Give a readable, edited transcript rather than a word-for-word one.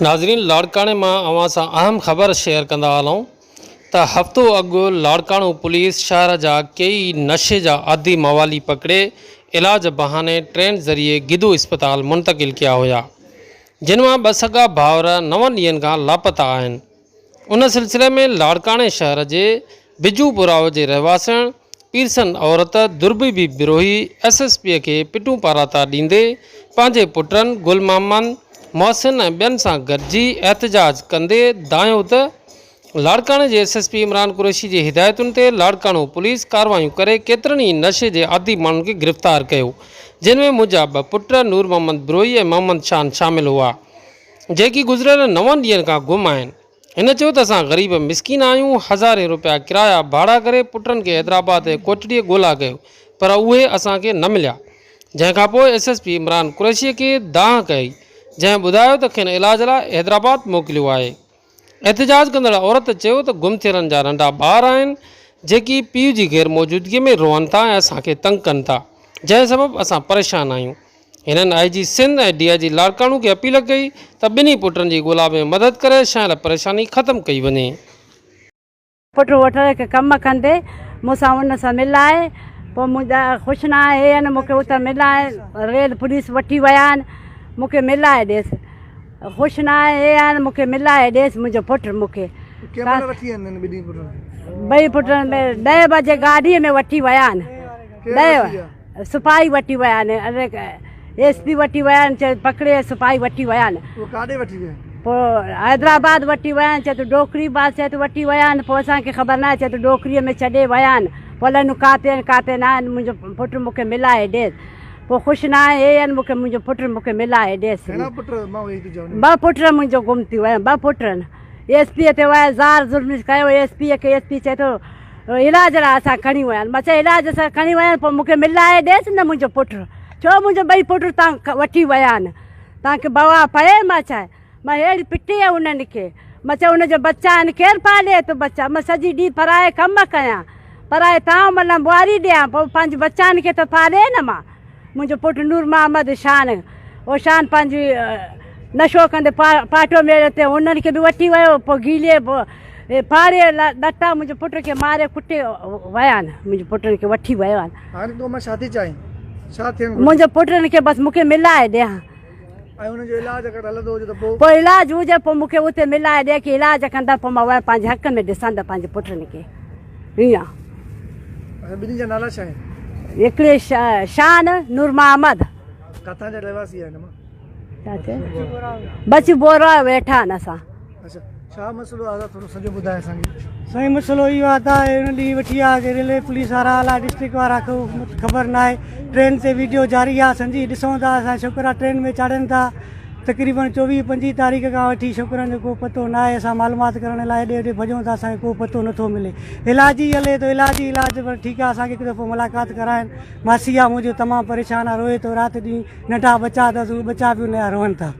ناظرين لاڙڪاڻي مان اوهان سان اهم خبر شيئر ڪندا هلون ته هفتو اڳ لاڙڪاڻو پوليس شهر جا ڪيئي نشي جا عادي موالي پڪڙي علاج بهاني ٽرين ذريعي گدو اسپتال منتقل ڪيا هيا جن مان ٻه سڳا ڀائر نون ڏينهن کان لاپتا آهن. ان سلسلي ۾ لاڙڪاڻي شهر جي بجو پراء جي رهواسڻ پيرسن عورت Durbi Bibi Brohi S S P کي پٽون پاراتا ڏيندي پنهنجي پٽن گل محمد، محسن ۽ ٻين سان گڏجي احتجاج ڪندي دانهيو ته لاڙڪاڻي جي S S P Imran Qureshi جي هدايتن تي لاڙڪاڻو پوليس ڪارروايون ڪري ڪيترن ئي نشي جي عادي ماڻهن کي گرفتار ڪيو جن ۾ منهنجا ٻه پٽ نور محمد بروهي ۽ محمد شان شامل هئا. جيڪي گذريل نون ڏينهن کان گم آهن. هن چيو ته اسان غريب مسڪين آهيون، هزارين روپيا ڪرايا ڀاڙا ڪري پٽن کي حيدرآباد ۽ ڪوٽڙيء ڳولا ڪيو پر اهي اسان کي نه مليا. جنهن کانپوء S S P Imran Qureshi کي دانهن ڪئي، جنهن ٻڌايو ته کين علاج لاء حيدرآباد موڪليو آهي. احتجاج ڪندڙ عورت چيو ته گم ٿيلن جا ننڍا ٻار آهن جيڪي پيء جي غير موجودگي ۾ روئن ٿا ۽ اسان کي تنگ ڪن ٿا جنهن سبب اسان پريشان آهيون. هنن I G Sindh ۽ D I G Larkana کي اپيل ڪئي ته ٻنهي پٽن جي ڳولا ۾ مدد ڪري شايل پريشاني ختم ڪئي وڃي. پٽ وٺر هڪ ڪم ڪندي مون سان ان سان ملائي پوء مون خوش نه آهي ان مون کي اتان ملائي ريل پوليس وٺي ويا آهن مون کي ملائي ڏيس خوش نه آهي آهن مون کي ملائي ڏيس منهنجو پٽ مون کي ٻئي پٽن ۾ ڏهه بجي گاڏي ۾ وٺي ويا آهن ڏهه سپاهي وٺي ويا آهن ايس پي وٺي ويا آهن چي پڪڙي سپاهي وٺي ويا آهن پوء ڪاڏي وٺي ويا پوء حيدرآباد وٺي ويا آهن چي تو ڊوڪري باز چي تو وٺي ويا آهن پوء اسان کي خبر ناهي چي تو ڊوڪري ۾ ڇڏي ويا آهن پوء الائي نو ڪاتي آهن ڪاتي نه آهن منهنجو پٽ مون کي ملائي ڏيس پوء خوش نه آهي هي آهن مون کي منهنجو پٽ مون کي ملائي ڏيس گهڻا پٽ مان وئي تنهنجا ٻه پٽ منهنجو گم ٿي ويا ٻه پٽ آهن ايس پي تي ويا زار ظلم ڪيو ايس پي کي ايس پي چئي ٿو علاج لاء اسان کڻي ويا آهن. مان چيو علاج اسان کڻي ويا آهن پوء مون کي ملائي ڏيس نه منهنجو پٽ ڇو منهنجو ٻئي پٽ تان وٺي ويا آهن تان کي بوا پئي مان ڇا مان ههڙي پٽي آهي انهن کي مان چيو ان جو بچا آهن ڪير پالي ٿو بچا مان سڄي ڏينهن پرائي ڪم ڪيان پرائي تان ملان ٻواري ڏيان پوء پنهنجي بچان کي ته پالي نه مان منهنجو پٽ نور محمد شان او شان پنهنجي نشو ڪندي پاٽو ميڙ تي انهن کي به وٺي ويو پوء گيلي ڦاڙي ڏٽا منهنجي پٽ کي ماري ڪٽي ويا آهن منهنجي پٽن کي وٺي ويو آهن. هاڻي تو مان ڇا ٿي چاهين ڇا ٿيڻ گهرجي؟ منهنجي پٽن کي بس مون کي ملائي ڏي ها. ۽ انهن جو علاج اگر هلندو هجي ته پوء؟ پوء علاج هجي پوء مون کي اتي ملائي ڏي ڪي علاج ڪندا پوء مان وري پنهنجي حق ۾ ڏسندس پنهنجي پٽن کي ائين. اڇا ٻنهي جا نالا ڇا آهن؟ هڪڙي شان نور محمد. ڪٿان جا رهواسي آهن امان؟ بچي بورا ويٺا آهن اسان. اڇا ڇا مسئلو آ ٿورو سڄو ٻڌاء اسان کي. سائين مسئلو اهو آ ته ان ڏينهن وٺي آيا سي ريلوي پوليس وارا الاء ڊسٽرڪٽ وارا ڪو خبر ناهي ٽرين تي ويڊيو جاري آ اسان جي ڏسون ٿا اسان شڪر آ ٽرين ۾ چاڙهين ٿا تقريبن 24 25 تاريخ کان وٺي ڇوڪرن جو ڪو پتو ناهي اسان معلومات ڪرڻ لاء هيڏي هوڏي ڀڄون ٿا اسان کي ڪو پتو نٿو ملي علاج ئي هلي ٿو علاج ئي علاج پر ٺيڪ آ اسان کي هڪ دفعو ملاقات ڪرائين ماسي آ منهنجو تمام پريشان آ روئي ٿو رات ڏينهن ننڍا ٻچا اٿس اهي ٻچا به ان جا روئن ٿا.